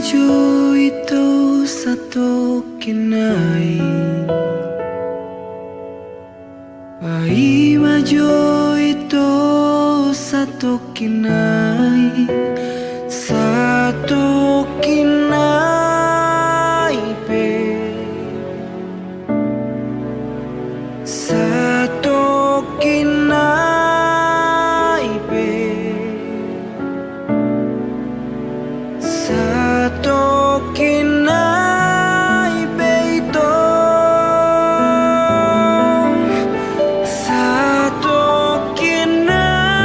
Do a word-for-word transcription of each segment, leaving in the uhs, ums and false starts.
jo ito satongkin nai. Paima jo ito satongkin nai, satongkin nai pe. Satongkin nai pe. Satongkin nai pe ito. Satongkin nai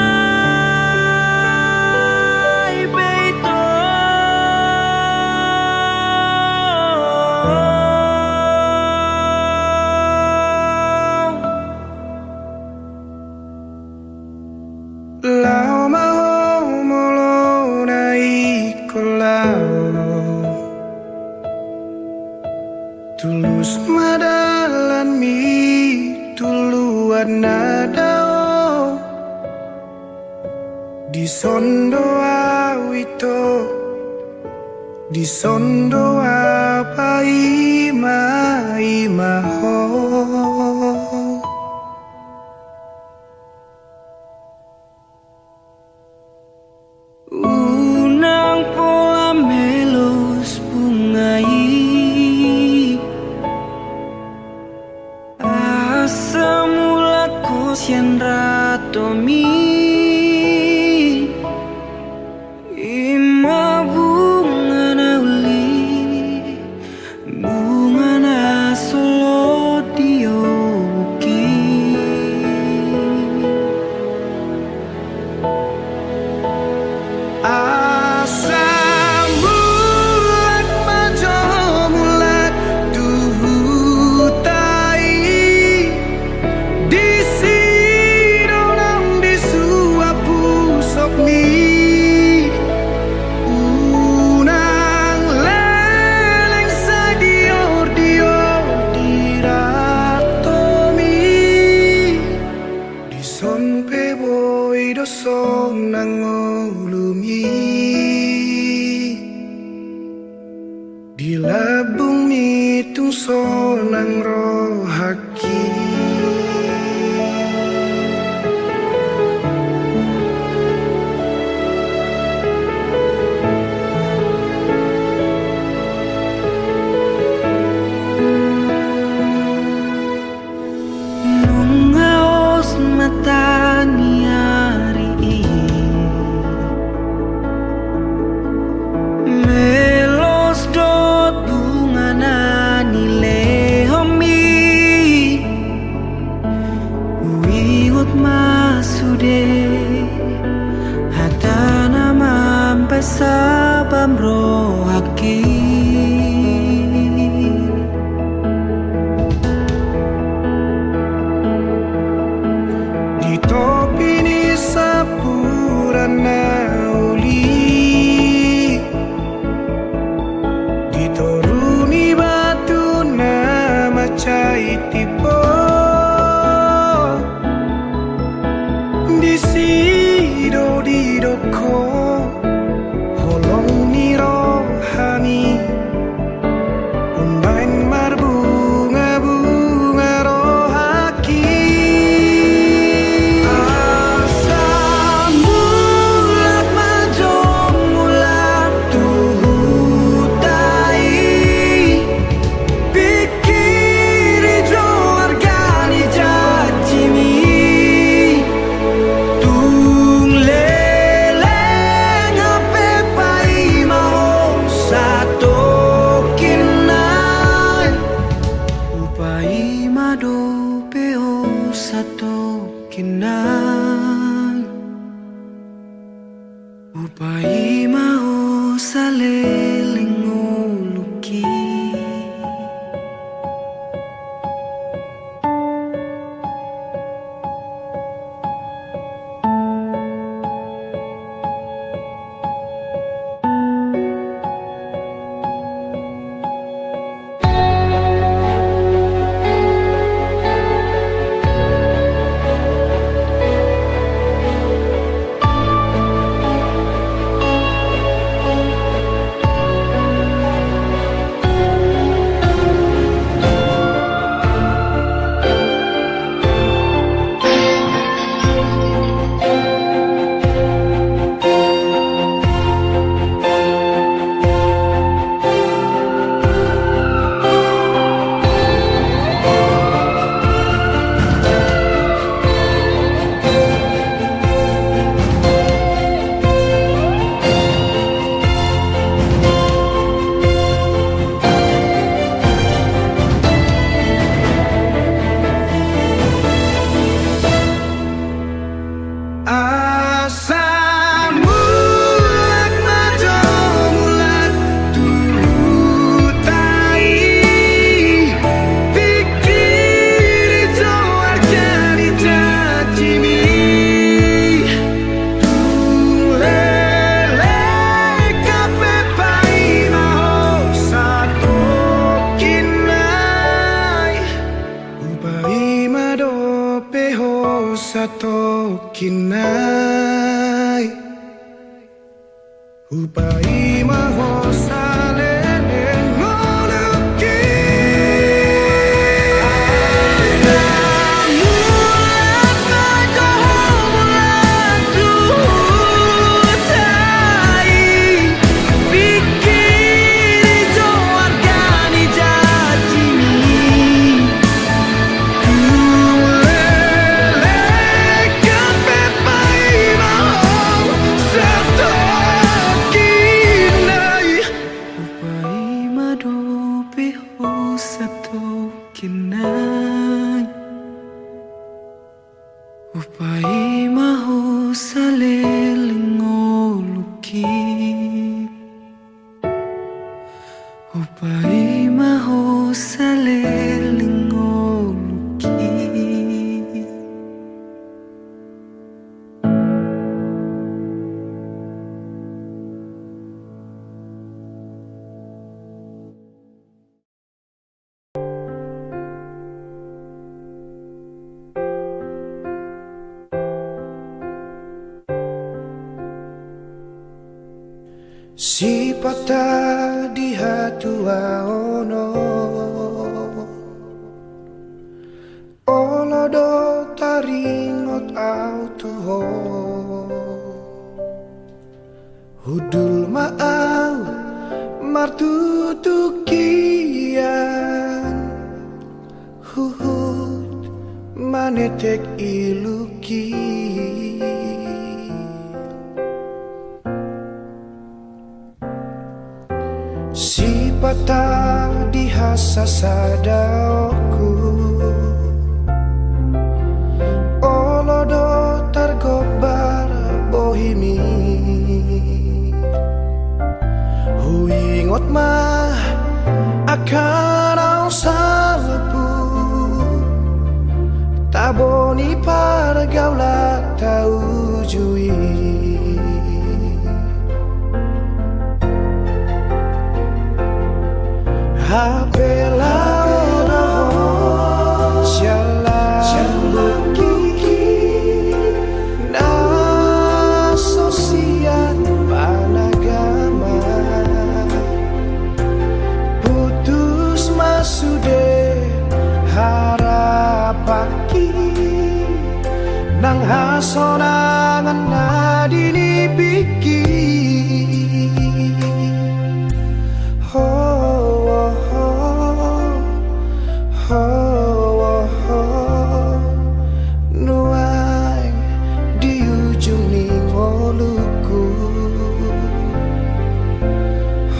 pe ito. Laho ma ho molo na ingkon laho. Tulus ma dalanmi, tu luat na dao. Dison do ahu ito, dison do ahu paima-ima ho. Unang pola melos bunga i, asa mulak ho sian ratomi. I ma bunga na uli, bunga na so olo diobuki. Asa mulak ma jo mulak tu huta i. Disi do naung disuan pusokmi. Unang leleng sai dior-dior di ratomi. Dison pe boi do sonang ngolumi. Di lambungmi tung sonang rohangki. Nunga os mata ni ari i, melos dohot bunga na nilehonmi. Huingot ma sude hata na mambahen sabam rohangki. Di topi ni sapuran na uli, di toru ni batu na mansai timbo, disi do didok ho holong ni rohami Dope ho satongkin nai, hupaima ho saleleng ngolungki. Hupaima ho saleleng ngolungki. Sipata di hatuaon on, olo do taringot au tu ho. Hundul ma au martutukian, huhut manetek ilungki. Sipata di hasasadaonku, olo do targombar bohimi. Huingot ma angka naung salpu, tabo ni pargaulanta uju i. Hape laho do ho sian lambungki, na so sian panagaman. Putus ma sude harapanki, nang hasonangan na dinipikki. Ho, ho, ho, ho, ho, nuaeng di ujung ni ngolungku.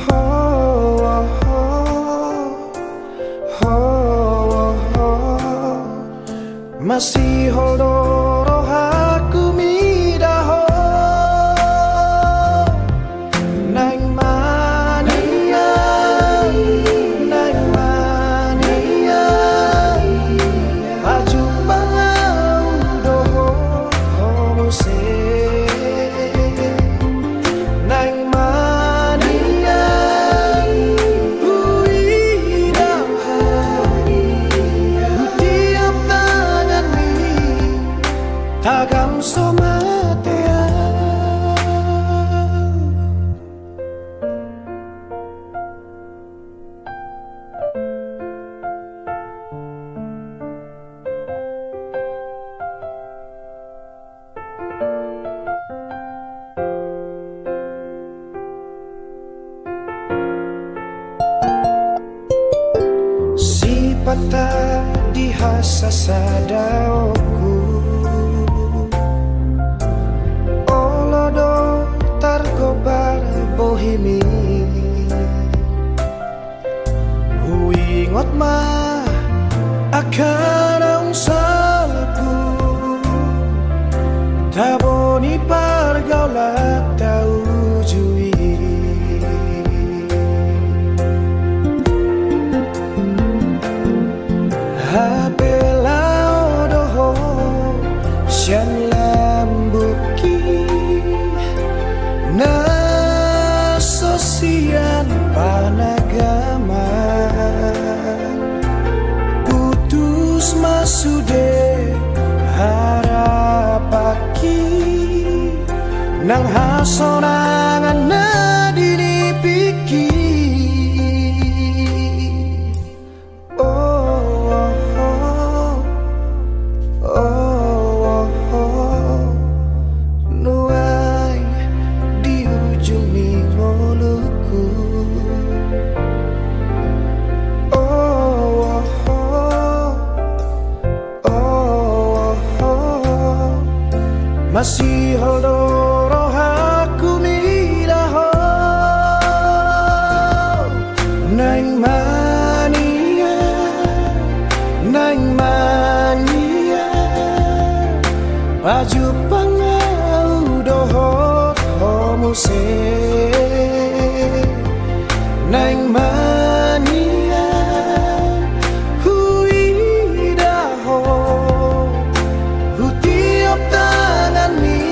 Ho, ho, ho, ho, masihol do rohangku mida ho. Naeng ma nian, naeng ma nian, pajumpang au dohot ho muse. Naeng ma nian huida ho, hutiop tanganmi, tagam so mate au. Sipata di hasasadaonku, olo do targombar bohimi. Huingot ma angka naung salpu, tabo ni pargaulanta uju i. Hape laho do ho sian lambungki, na so sian panagaman. Putus ma sude harapanki, nang hasonangan na dinipikki. Oh, oh, oh, oh, oh, oh, nuaeng di ujung ni ngolungku. Oh, oh, oh, oh, oh, oh, masihol do rohangku mida ho. Naeng manian, naeng manian, pajumpang ahu dohot ho muse. Naeng manian, huida ho, hutiop tanganmi,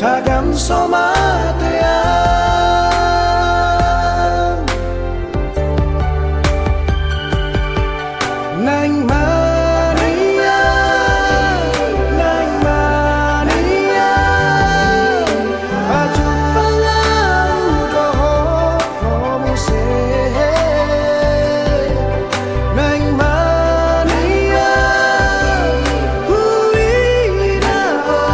tagam so mate ahu. Naeng manian, naeng manian, pajumpang ahu dohot ho muse. Naeng manian, huida ho,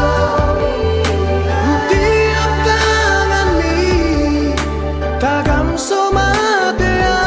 hutiop tanganmi, tagam so mate ahu.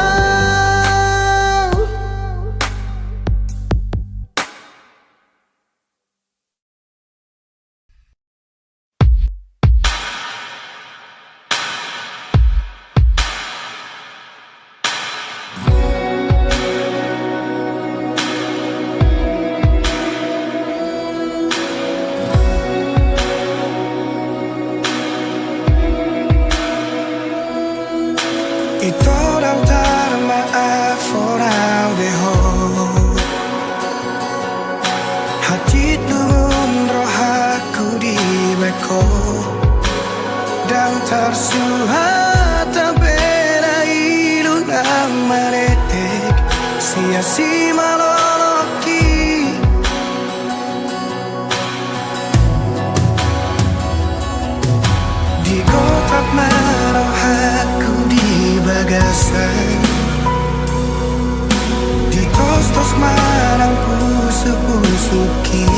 Ito, ndang tarmaafhon ahu be ho. Hacidungon rohangku dibahen ho. Ndang tarsuhat ampela ilu na manetek sian simalolongki. Digotap ma rohangku di bagasan, ditostos ma nang pusukpusukki.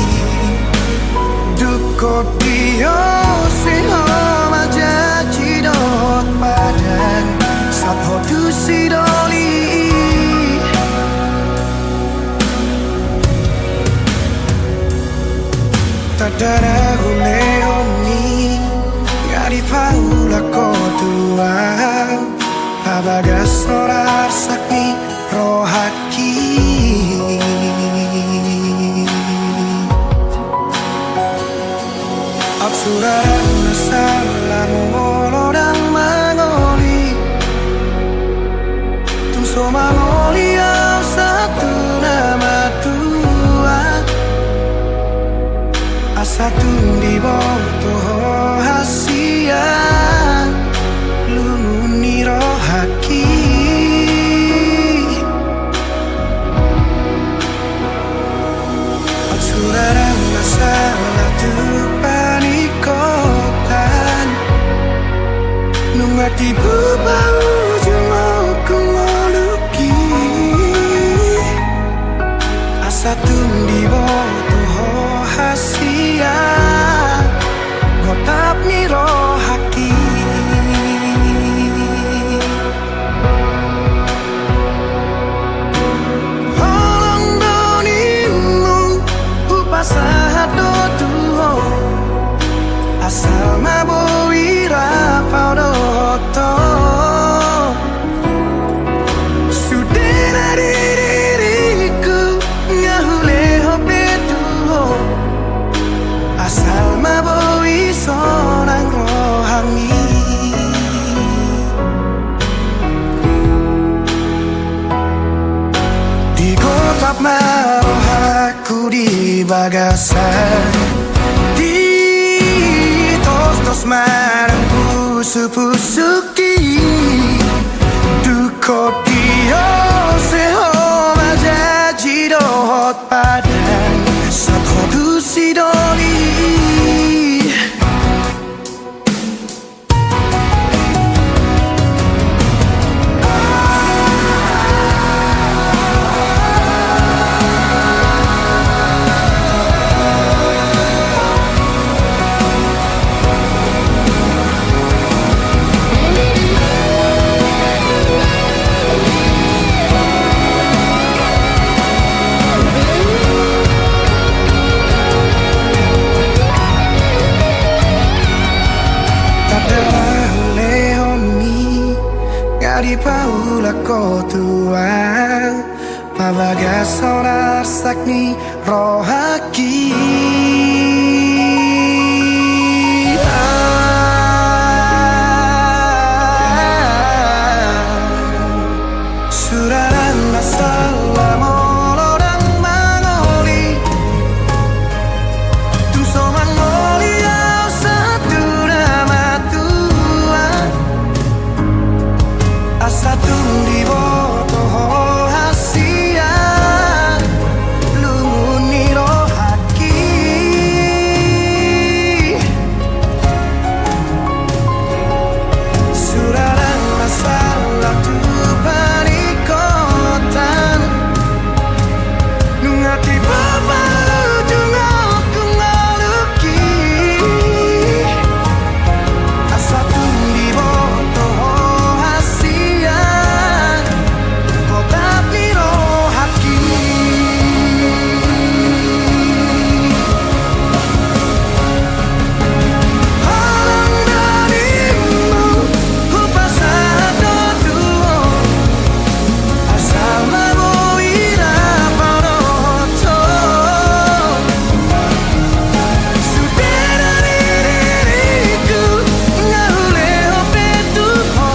Dung hot di ose ho manjaji dohot padan, sahat ho tu sidoli. Tanda na hulehon i, nga dipaulak ho tu ahu, pabagason arsak ni rohangki. Aut sura ndang na salah molo ndang mangoli. Tung so mangoli ahu sahat tu na matua, asa tung diboto ho hasian lungun ni rohangki. Aut sura ndang na salah tu paningkotan, nunga tibu paujung ogung ngolungki. Asa tung diboto ho hasian gotap ni rohangki. Holong do ninmu hupasahat do tu ho, asal ma boi rap ahu dohot ho. Sude na di diringku nga hulehon be tu ho, asal ma boi sonang rohami. Digotap ma rohangku di bagasan, ditostos ma nang pusukpusukki. Dung hot di ose ho manjaji dohot padan, sahat ho tu sidoli. Tulak ho Tuhan, ma bagasan arsak ni rohangki. Suda ndang na salah molo ndang mangoli. Tung so mangoli au sahat tu na matua. Asa tung diboto ho hasian lungun ni rohangki. Suda ndang na salah tu paningkotan. Nunga tiba paujunghon ngolungki. Asa tung diboto ho hasian gotap ni rohangki. Halang na nimmu hupasahat do tu ho. Asal ma boi dapot ho. Sude na di diringku nga hulehon be tu ho.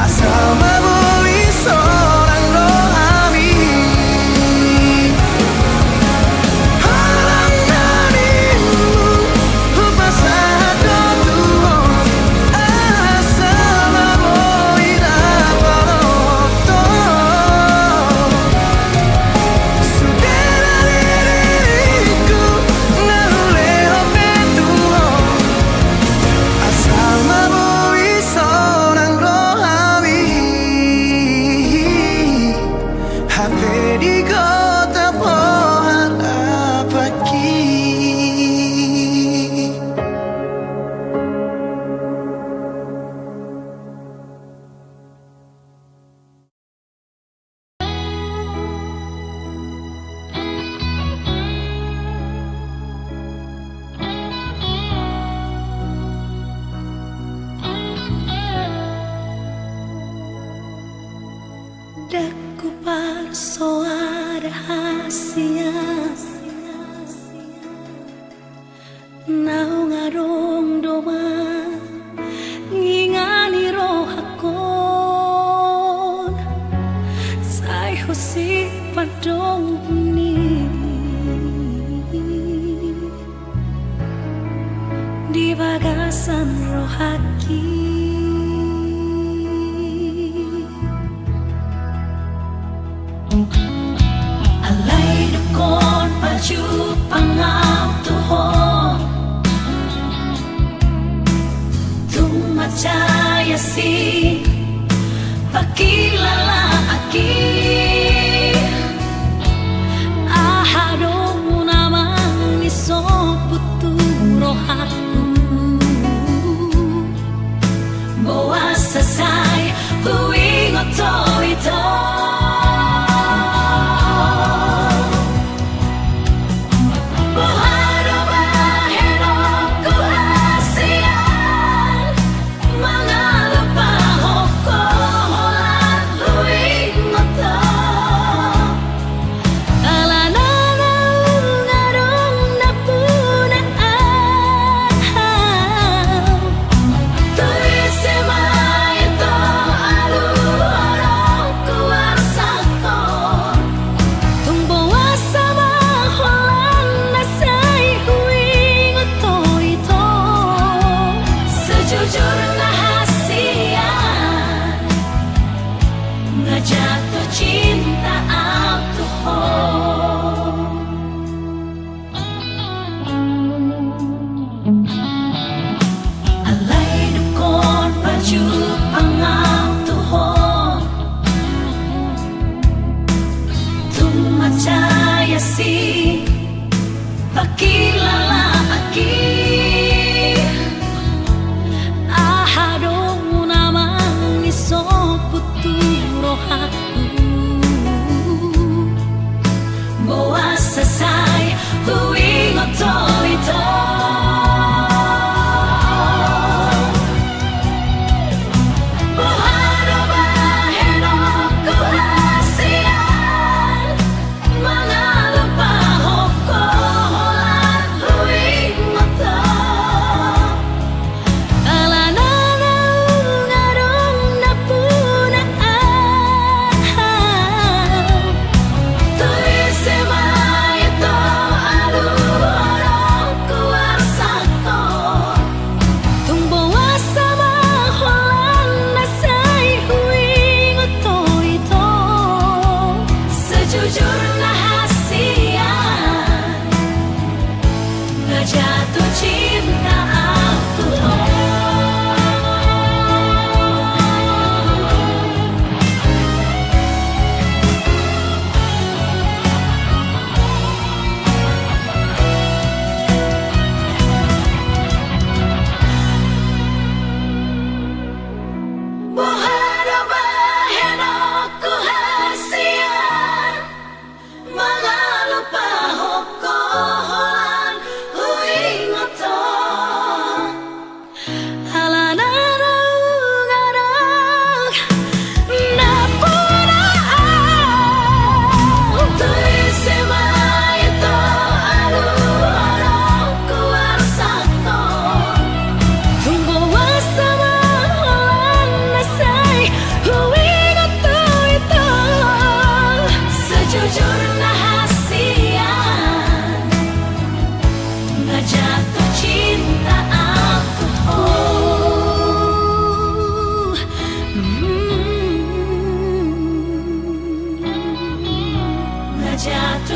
Asal ma boi sonang rohami. Halang na nimmu hupasahat do tu ho. Asal ma boi dapot ho. Sude na di diringku nga hulehon be tu ho. Asal ma boi sonang rohami. Hape di gotap ho harapanki. Ndang huparsoada hasian naung adong domma ngingan ni rohangkon, sai ho sipandomuhon i di bagasan rohangki. Alai dungkon pajumpang au tu ho, tung mansai asing pangkilalaanki.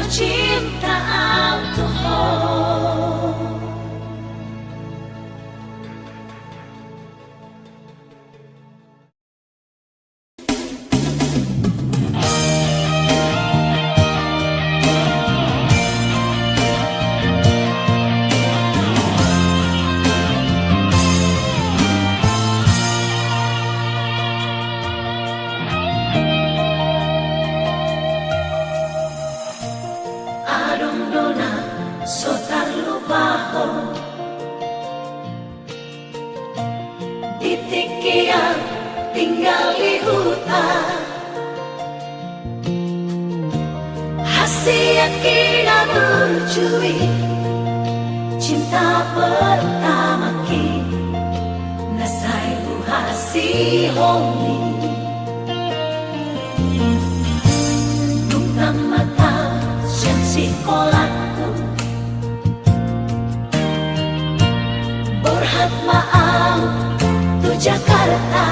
Cinta au tu ho. Adong do na so tarlupahon di tingki an tinggal di huta. Hasian hina burju i cinta pertamaku na sai huhasihon i. Dung tamat au sian sikolahku, borhat ma au tu Jakarta.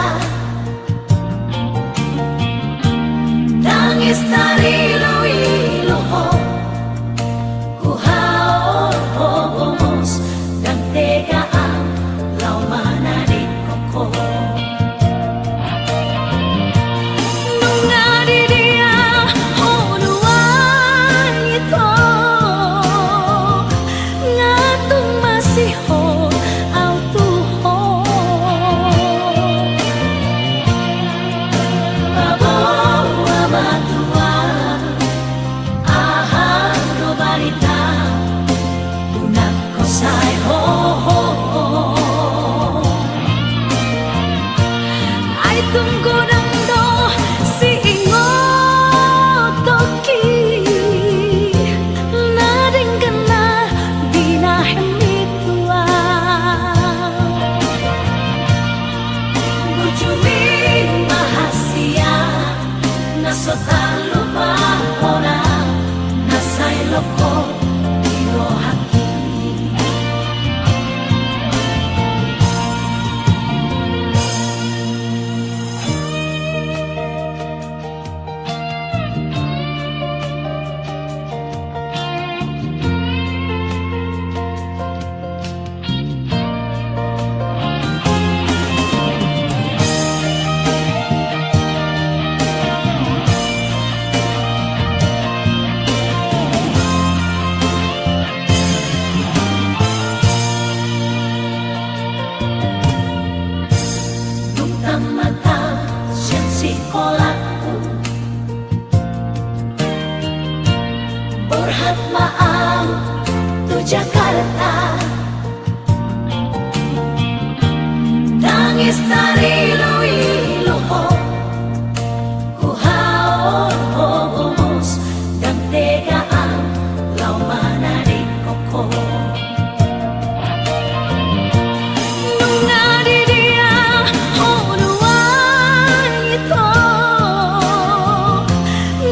Tangis tariluilu ho, huhaol ho gomos, ndang tega au laho manadingkon ho. Nunga di dia ho nuaeng ito, nga tung masihol au tu ho. Paboa ma tu au aha do barita, unang ho sai hohom. Ai tung godang do siingotonki na denggan na binahen i tu au. Burju i ma hasian na so tarlupahon, na sai lokot di rohangki. Dung tamat au sian sikolahku, borhat ma au tu Jakarta. Tangis tariluilu ho, huhaol ho gomos, ndang tega au laho manadingkon ho. Nunga di dia ho nuaeng ito,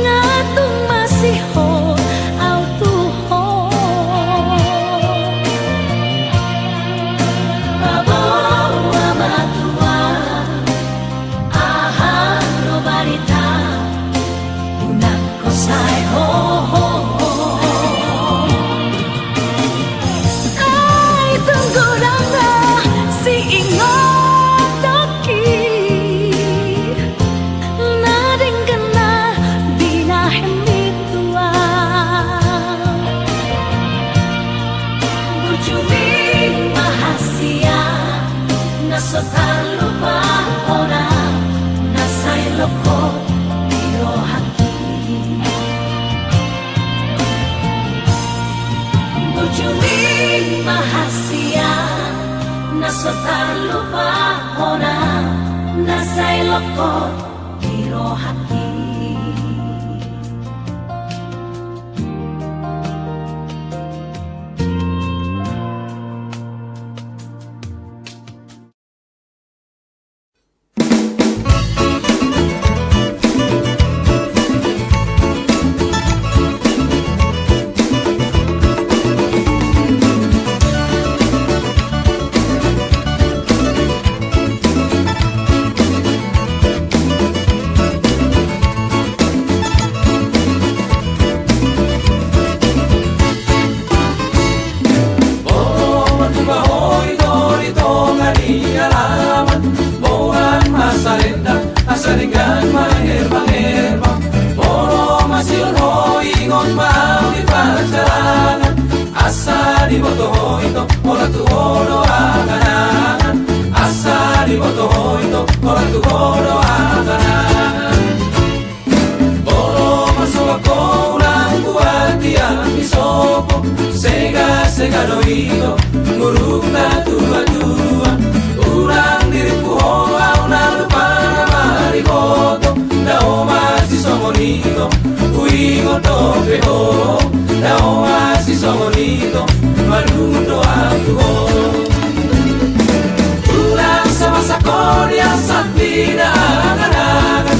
nga tung masihol au tu ho. Paboa ma tu au aha do barita, unang ho sai hohom. Ai tung godang do siingotonki na denggan na binahen i tu au. Burju i ma hasian na so tarlupahon, na sai lokot di rohangki. Burju i ma hasian na so tarlupahon, na sai lokot di rohangki. Olo tu ho do angan-angan, asa diboto ho ito, olo tu ho do angan-angan. Olo marsomba ho unang buat tiang di sopo, sega-sega do ito, muruk na tua-tua. Unang dirimpu ho au na lupa na mariboto, dao masisongon ito, huingot dope ho, dao masisongon ito, malum do au tu ho. Unang sa masa ho di asa di na angan-angan,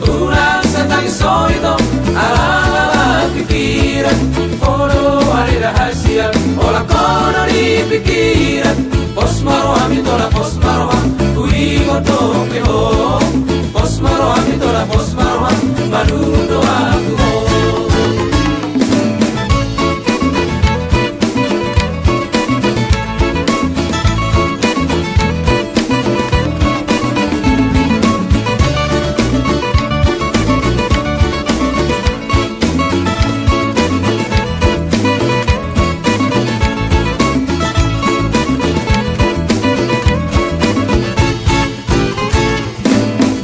unang sa tangis ho ito, ala-ala pikiran, ho do ale na hasian, holan ho do di pikiran, pos ma roham ito na pos ma roham, huingot dope ho, pos ma roham ito na pos ma roham, malum do au tu ho.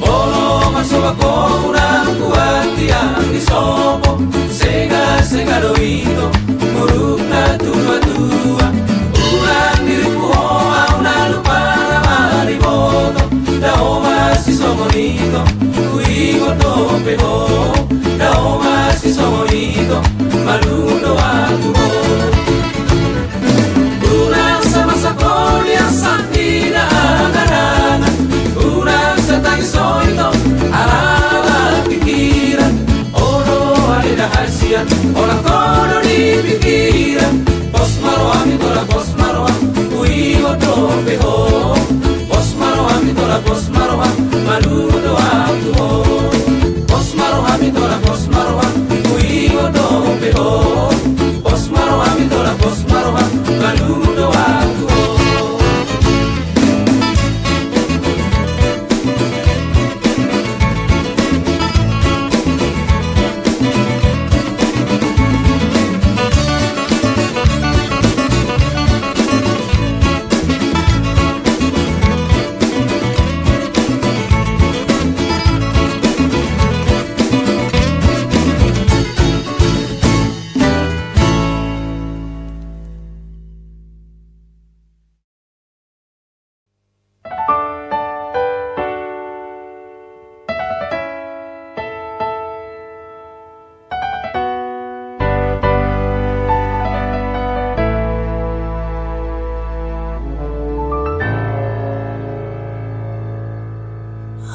Olo marsomba ho unang buat tiang di sopo, sega-sega do ito, muruk na tua-tua. Unang dirimpu ho au na lupa na mariboto, dao masisongon ito, huingot dope ho, dao masisongon ito, malum do au tu ho. Unang sa masa ho di asa di na angan-angan, unang sa tangis ho ito, ala-ala pikiran, ho do ale na hasian, holan ho do di pikiran, pos ma roham ito na pos ma roham, huingot dope ho, pos ma roham ito na pos ma roham, malum do au tu ho. Pos ma roham ito na pos ma roham, huingot dope ho. Pos ma roham ito na pos ma roham, malum do au tu ho.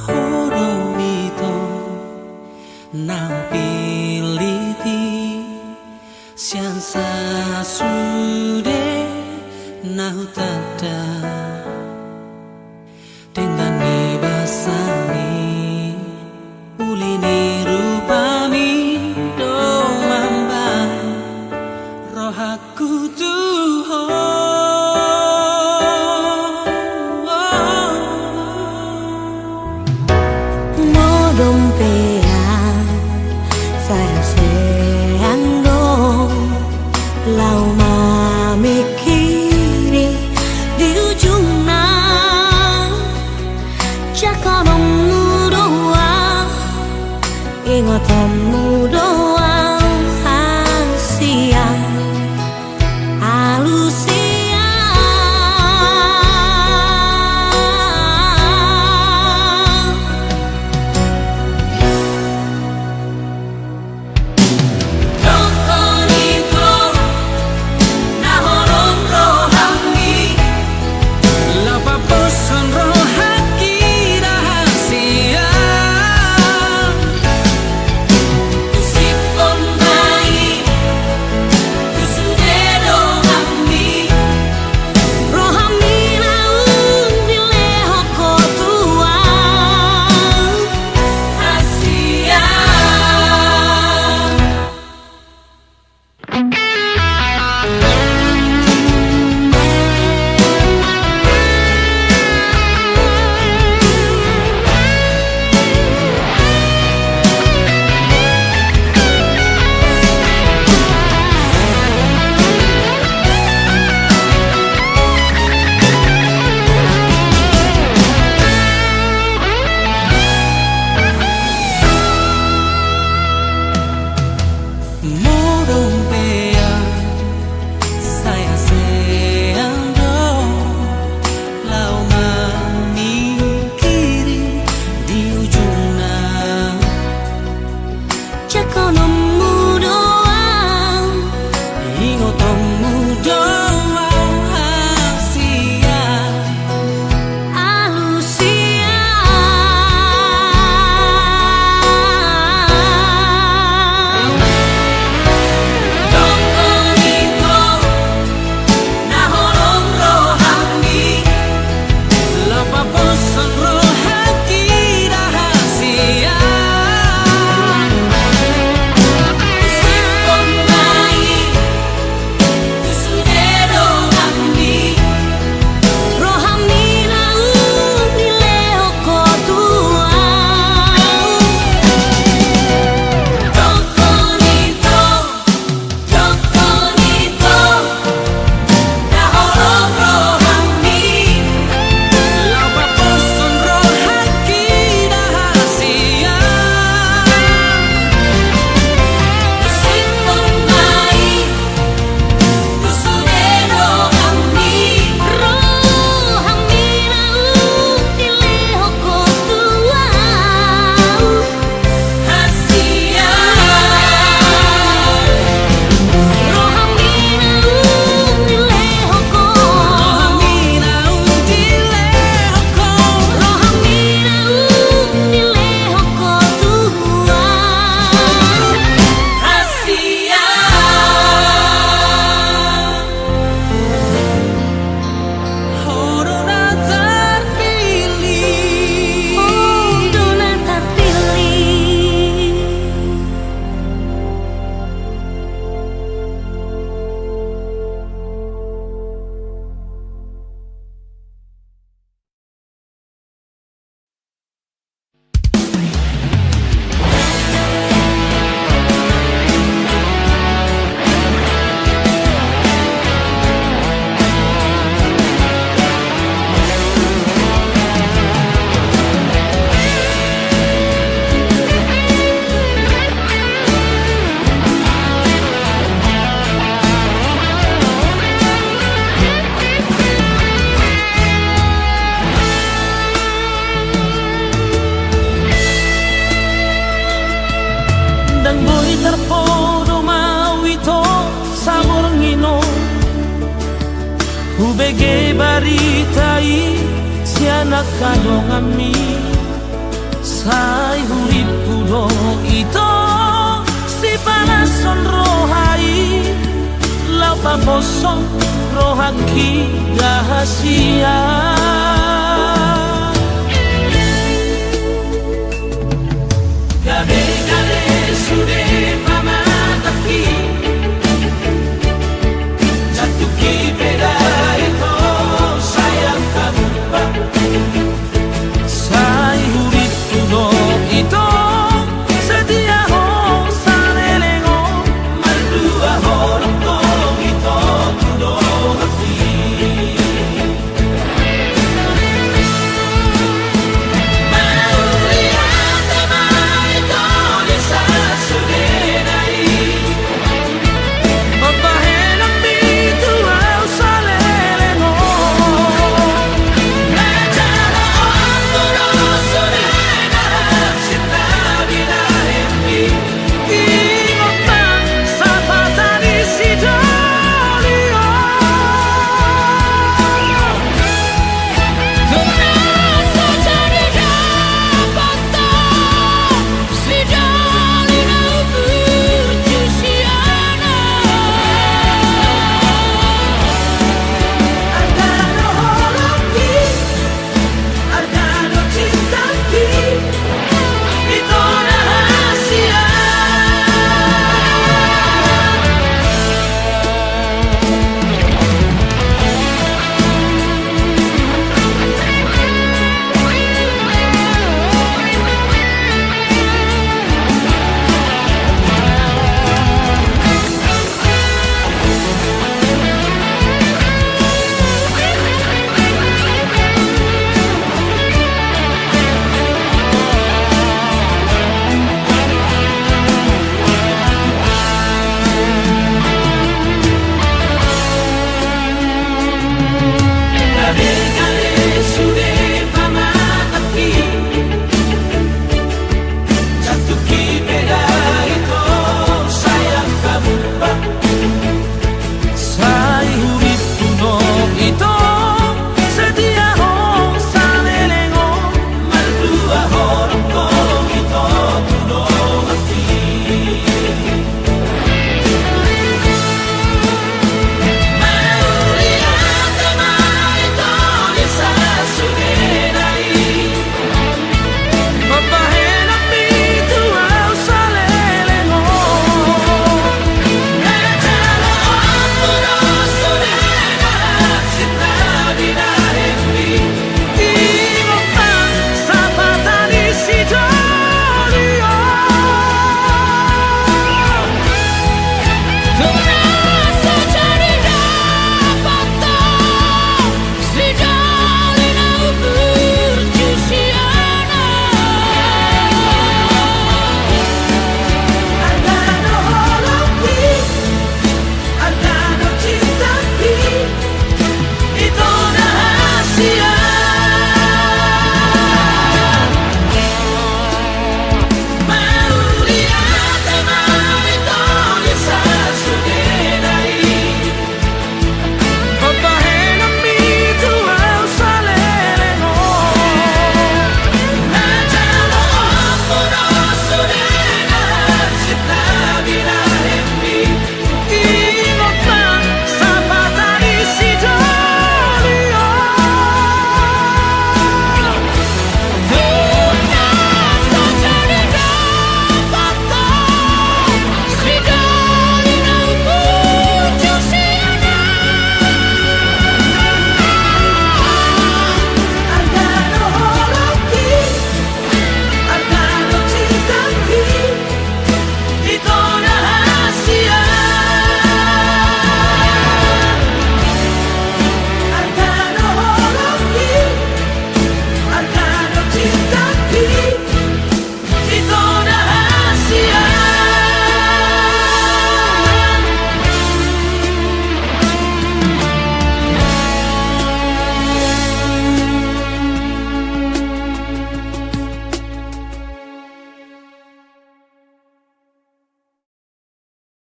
Ho do ito na hupillit i sian sasude na hutanda. Denggan ni basami, uli ni rupami do mambahen rohangku tu ho. Modom pe au sada seang do laho mamingkiri di ujungna. Jakononmu do au, ingotonmu do au, hasian, alusion. Dohot i ho na holong rohangki, laho paboason rohangki na hasian. Sip Tarpodo ma au ito saborngin on, hubege barita i sian angka donganmi. Sai hurimpu do ito sipalashon roha i, laho paposhon rohangki rahasia.